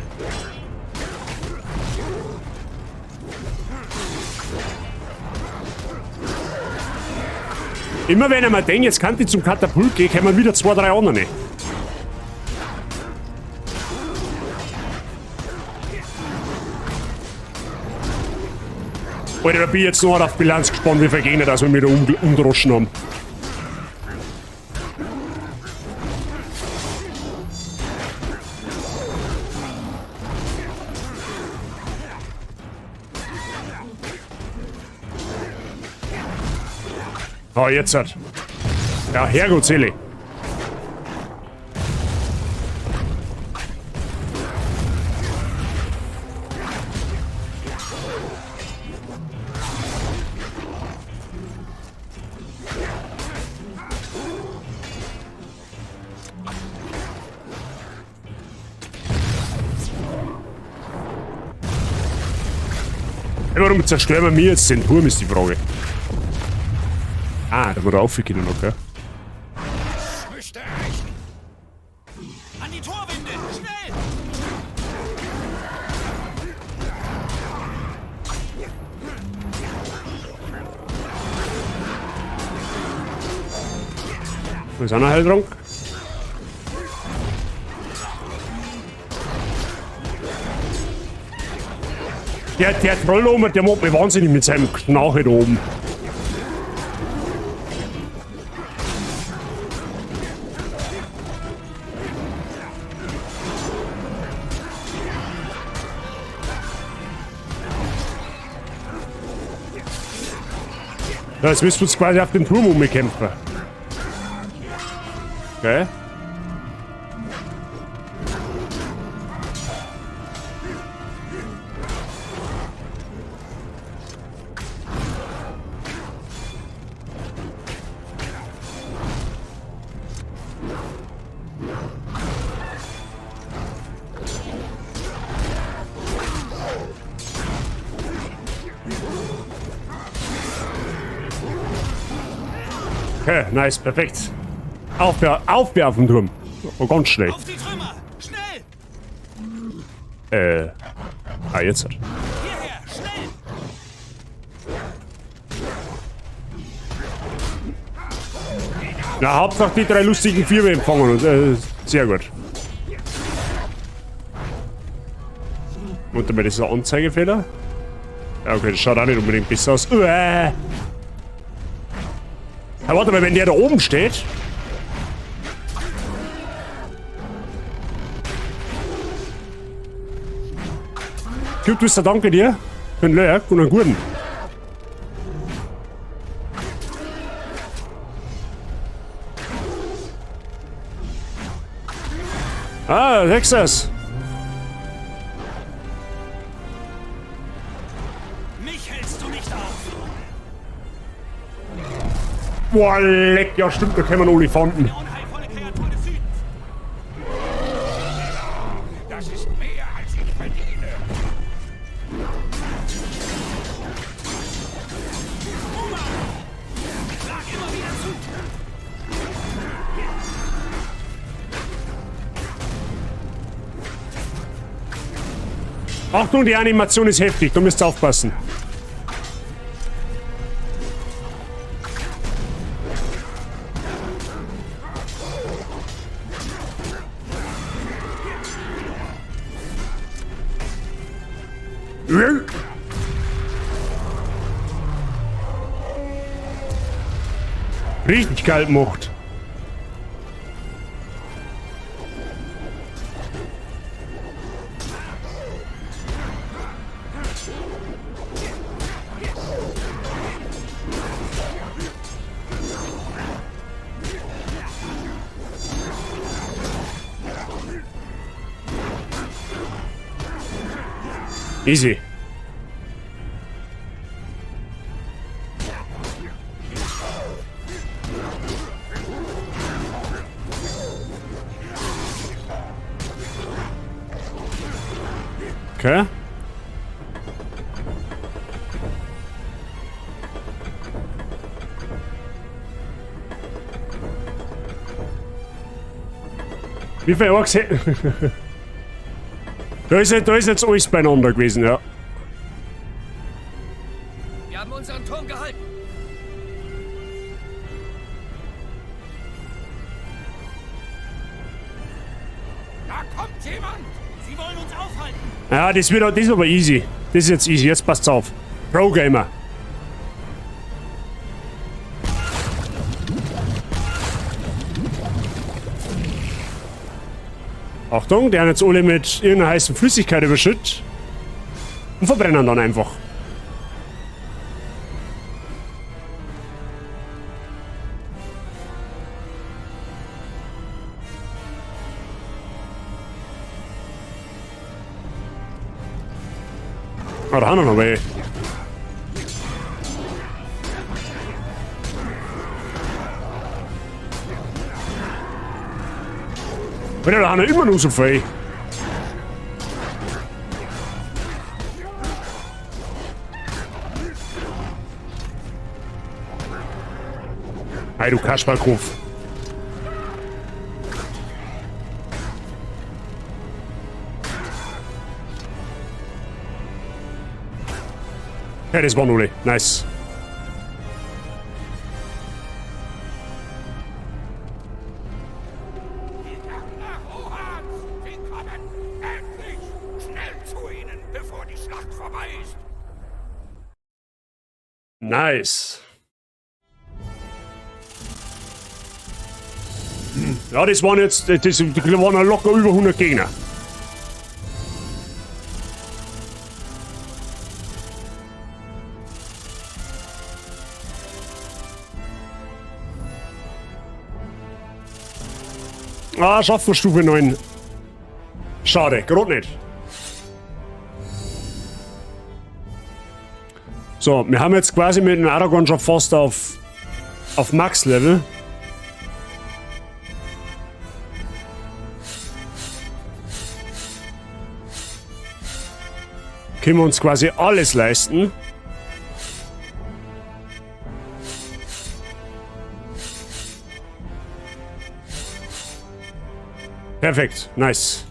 Immer wenn ich mir denke, jetzt kann ich zum Katapult gehen, kommen wieder 2, 3 andere. Alter, da bin ich jetzt noch auf Bilanz gespannt, wie viele Gegner das wir wieder umdroschen haben. Ah, jetzt halt. Ja, Herrgott, Seele. Warum zerstören wir mir jetzt den Turm, ist die Frage. Ah, da wurde aufgehen, okay. Das müsste reichen. An die Torwinde, schnell! Da ist auch noch ein Heiltrank. Der Troll oben, der macht mich wahnsinnig mit seinem Knarre da oben. Ja, jetzt müssen wir uns quasi auf den Turm umkämpfen. Okay. Okay, nice, perfekt. Auf auf den Turm. Oh, ganz schnell. Auf die Trümmer! Schnell! Ah, jetzt halt. Hierher, schnell! Na, Hauptsache die drei lustigen Vier empfangen und, sehr gut. Und dabei ist ein Anzeigefehler. Ja, okay, das schaut auch nicht unbedingt besser aus. Uäh. Ja, warte mal, wenn der da oben steht. Cube Twister, danke dir. Für den Lurk und einen guten. Ah, Texas. Mich hältst du nicht auf. Boah, leck, ja stimmt, da kämen Olifanten. Das ist mehr, als ich verdiene. Schlag immer wieder zu. Achtung, die Animation ist heftig, du müsst aufpassen. Richtig geil gemacht. Easy. Okay. Wie viel Orks hätten... Da ist jetzt alles beieinander gewesen, ja. Wir haben unseren Turm gehalten. Da kommt jemand! Sie wollen uns aufhalten! Ja, das ist aber easy. Das ist jetzt easy, jetzt passt's auf. Pro Gamer. Achtung, die haben jetzt alle mit irgendeiner heißen Flüssigkeit überschüttet und verbrennen dann einfach. Ah, da haben wir noch welche. Alter, da haben wir immer noch so viel. Hey, du Kasperkopf. Ja, das war null. Nice. Nice. Ja, das waren jetzt, das waren locker über 100 Gegner. Ah, schaffen wir Stufe 9. Schade, gerade nicht. So, wir haben jetzt quasi mit dem Aragorn schon fast auf Max-Level. Können wir uns quasi alles leisten. Perfekt, nice.